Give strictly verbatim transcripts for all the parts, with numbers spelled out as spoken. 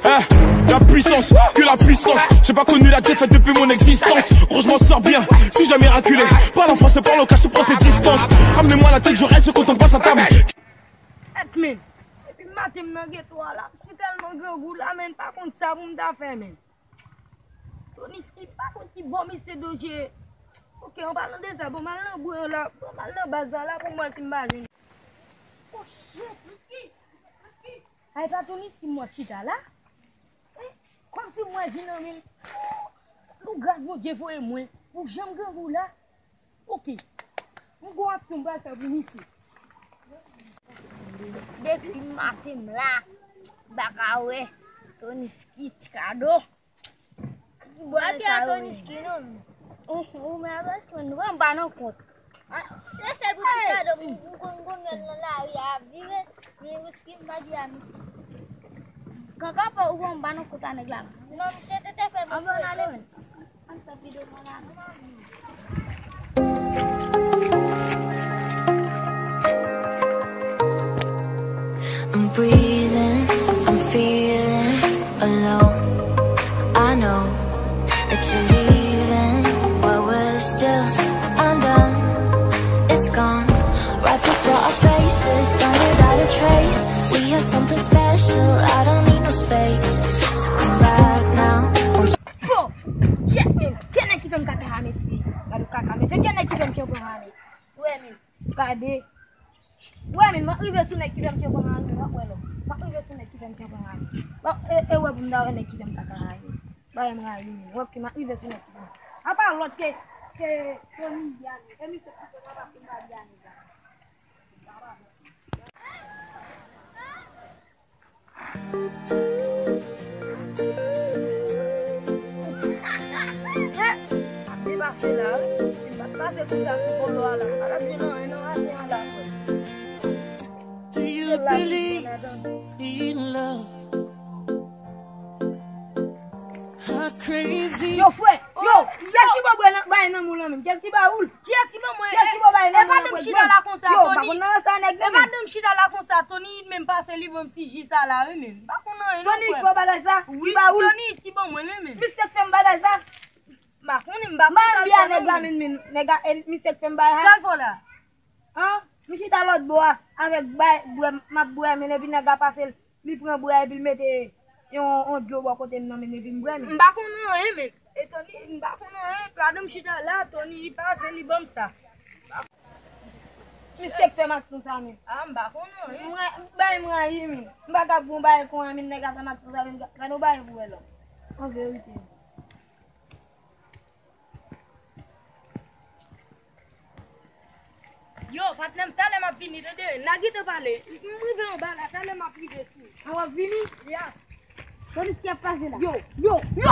Hein, la puissance, que la puissance. J'ai pas connu la défaite depuis mon existence. Gros, je m'en sors bien, suis jamais acculé. Parle en français, parle au cash, prends tes distances. Ramenez-moi la tête, je reste quand on passe à table. Admin, depi maten m nan geto a la, m si tèlman grangou la, men m pa konn sa pou m ta fè, men. Toniski, m pa konn ki bò misye doje. Ok, an palan de sa, bon, m al nan bwen la, bon, m al nan baz la, la pou m wè si m pa jwenn. Oh, shit, Toniski, Toniski. Ay, pa Toniski, m wè chita la. Eh, kòmsi m wè ji nan men l. Oh, pou gras Bondye voye mwen, pou jan m grangou la. Ok, m gon aksyon m pral fè pou misye. Depi maten m la, m pa ka wè Toniski, Ti Kado. Mwen te a Toniski non. Ou men a Toniski, mwen m pa nan kont. Se sèl pou Ti Kado m konn gomèl nan lari a ap vire, men Toniski m pa di a misye. Kaka pa ou m pa nan kont a nèg la. Non, misye te te fè m. Ann ale men. Ann fè videyo mwen la. I'm breathing, I'm feeling alone. I know that you're leaving while we're still undone. It's gone right before our faces, done without a trace. We had something special, I don't need no space. So come back now, won't you? Bon, yèt men, gen nèg ki fè m kaka a mesye. Gade kaka mesye, gen nèg ki fè m kenbe a mesye. Wè men. Gade. Wè men, m ap rive sou nèg ki fè m kenbe a men, w ap wè lò. M ap rive sou nèg ki fè m kenbe a men. Bon, e, e wè pou m ta wè nèg ki fè m kaka a men. Bagay m rayi men. Wè ke m ap rive sou nèg ki fè m. Apa lòt ke, ke, ke Tony di a men. E misye ki fè papa pou m pa di a men. Ap depase la, wi. Si m pa t pase konsa sou kolo a la, m pa t ap jwenn anyen nan maten an la, frè. Do you believe in love? How crazy. Yo, frè, yo, kiyès ki ba w bwè nan, bay nan moun lan menm? Kiyès ki ba ou l? Kiyès ki ban mwen? Kiyès ki ba w bay nan moun lan pou l bwè? Yo, m pa konn nan sa nèg nan menm. E pa de m chita la konsa, Tony menm pase li ban m ti ji sa la, wi, menm. M pa konn anyen non, frè. Tony ki fè w bagay sa? Wi, Tony ki ban mwen li menm. Misye k fè m bagay sa? M pa konnen, m pa konn sa l fè non, menm. Nèg la, menm, nèg la, e misye k fè m bagay sa? Sa l fè w la? An, m chita lòt bò a, avèk bay, bwè, m ap bwè, men epi nèg la pase l, li pran bwè a, epi l mete yon, yon dlo bò kote m nan, men epi m bwè, men. M pa konn anyen, men. E Tony, m pa konn anyen. Pandan m chita la, Tony, li pase, li ban m sa. Misye k fè m aksyon sa, men. A, m pa konn anyen. M ra-, bay m rayi, men. M pa ka pou yon bagay kon an, men nèg la fè m aksyon sa, men gade yon bagay pou wè la. An verite. Yo, patnè m, talè m ap vini, tande, n a gentan pale. M rive anba la, talè m ap rive sou ou. A, w ap vini? Ya. Polis ki ap pase la. Yo, yo, yo.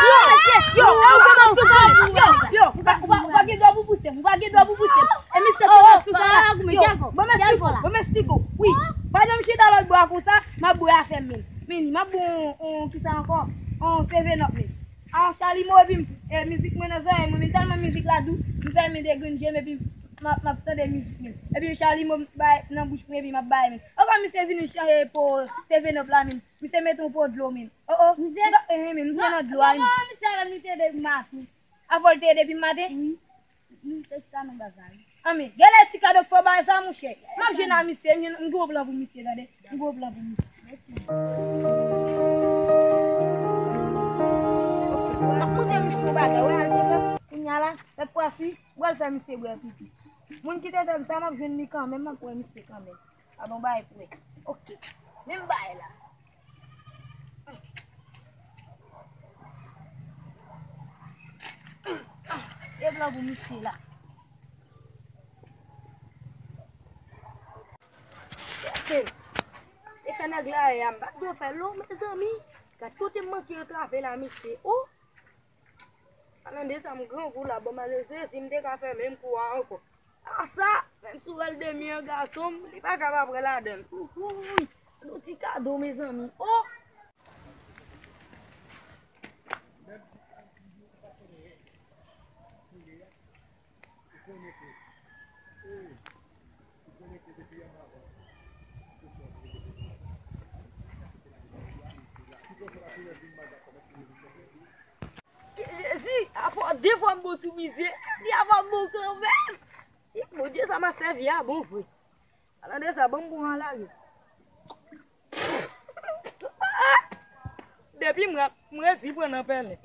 Yo, mesye, yo, e ou fè m aksyon sa, yo, yo, ou pa, ou pa, ou pa gen dwa pou pouse m, ou pa gen dwa pou pouse m. E misye fè m aksyon sa la. Yo, bon, m esplike w, bon, m esplike w. Wi, pandan m chita lòt bò a konsa, m ap bwè afè m, men. Men, m ap bwè on, on, kisa ankò? On seven up, men. A, Chalimo, epi m, e, mizik mwen nan zòrèy mwen, men tèlman mizik la dous, m fèmen de grenn je m, epi m ap, m ap tande mizik mwen. Epi Chalimo bay nan bouch mwen, epi m ap bay, men. Ankò misye vini chanje po seven up la, men. Misye mete yon po dlo, men. O, o. Misye, m pa, e, men, m pran nan dlo a, men. Misye menm li te depi maten. Afò l te ye depi maten? Wi. M te chita nan baz la, wi. Anmè, genlè Ti Kado k fè w bagay sa, monchè. M ap jwenn a misye, m gen, m gen yon plan pou misye, tande. M gen yon plan pou misye. M ap montre misye yon bagay, wè, al devan. Kounye a la, sèt fwa si, m pral fè misye bwè pipi. Moun ki te fè m sa, m ap jwenn li kanmenm, m ap wè misye kanmenm. A bon, bay pou wè. Ok. Menm bay la. E blan pou misye la. Gade. E fè nèg la e a, m pa t dwe fè l non, mezanmi. Gad kote m manke antrave la, mesye. Oh! Palan de sa, m grangou la, bon, malere, si m te ka fè menm kou a ankò. A sa, menm si w wè l demi an gason m, li pa ka pa pran ladan l. Ouhouy! Nou Ti Kado, mezanmi. Oh! Jezi, afò de fwa m bon sou mizye, di afò m bon kanmenm. Si Bondye sa m ap sèvi a bon vre. Alan de sa, ban m bon an lari. Depi m rap, m resi pran nan pèlen.